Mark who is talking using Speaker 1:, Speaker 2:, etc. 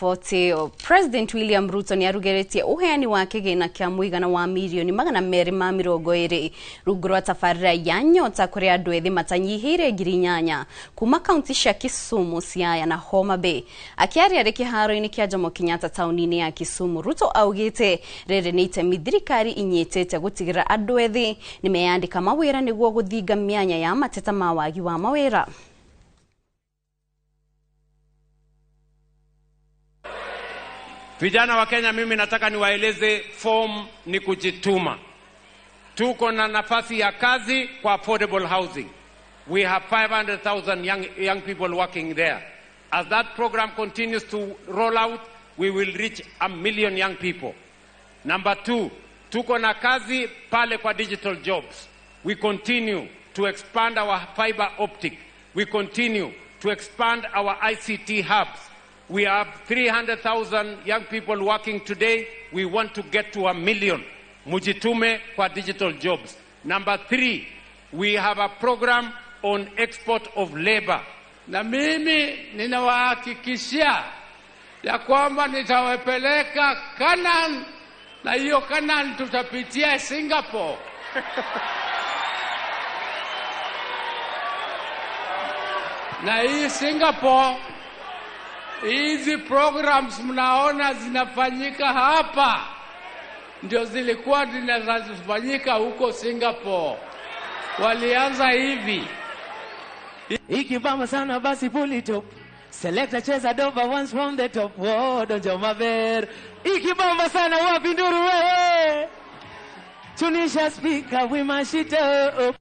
Speaker 1: 40 President William Ruto ni arugeretie uheani wa kigina kia muigana wa mirioni 220 rungu rwa tabarira ya Nyota kuri andu ethi matanyihire 8,000 kuma kaunti cia Kisumu, Siaya na Homa Bay. Akiaria ri kiharo-ini kia Jomo Kenyatta tauni-ini ya Kisumu, Ruto augite riri ni itemi thirikari inyitite gutigirira andu ethi ni meyandika mawira niguo guthinga mianya ya mateta ma wagi wa mawira.
Speaker 2: Vijana wa Kenya, mimi nataka niwaeleze form ni kujituma. Tuko na nafasi ya kazi kwa affordable housing. We have 500,000 young people working there. As that program continues to roll out, we will reach 1 million young people. Number 2, tuko na kazi pale kwa digital jobs. We continue to expand our fiber optic. We continue to expand our ICT hubs. We have 300,000 young people working today. We want to get to 1 million. Mujitume kwa digital jobs. Number 3, we have a program on export of labor.
Speaker 3: Na mimi ninawahakikishia ya kwamba nitawapeleka Canaan, na hiyo Canaan tutapitia Singapore. Na hii Singapore, hizi programs mnaona zinafanyika hapa ndio zilikuwa zinafanyika huko Singapore. Walianza hivi.
Speaker 4: Ikibamba sana basi pull it up. Selector cheza doba once from the top. Oh, donjo maber. Ikibamba sana wapi nduru wewe. Tunisha speaker we mash it up.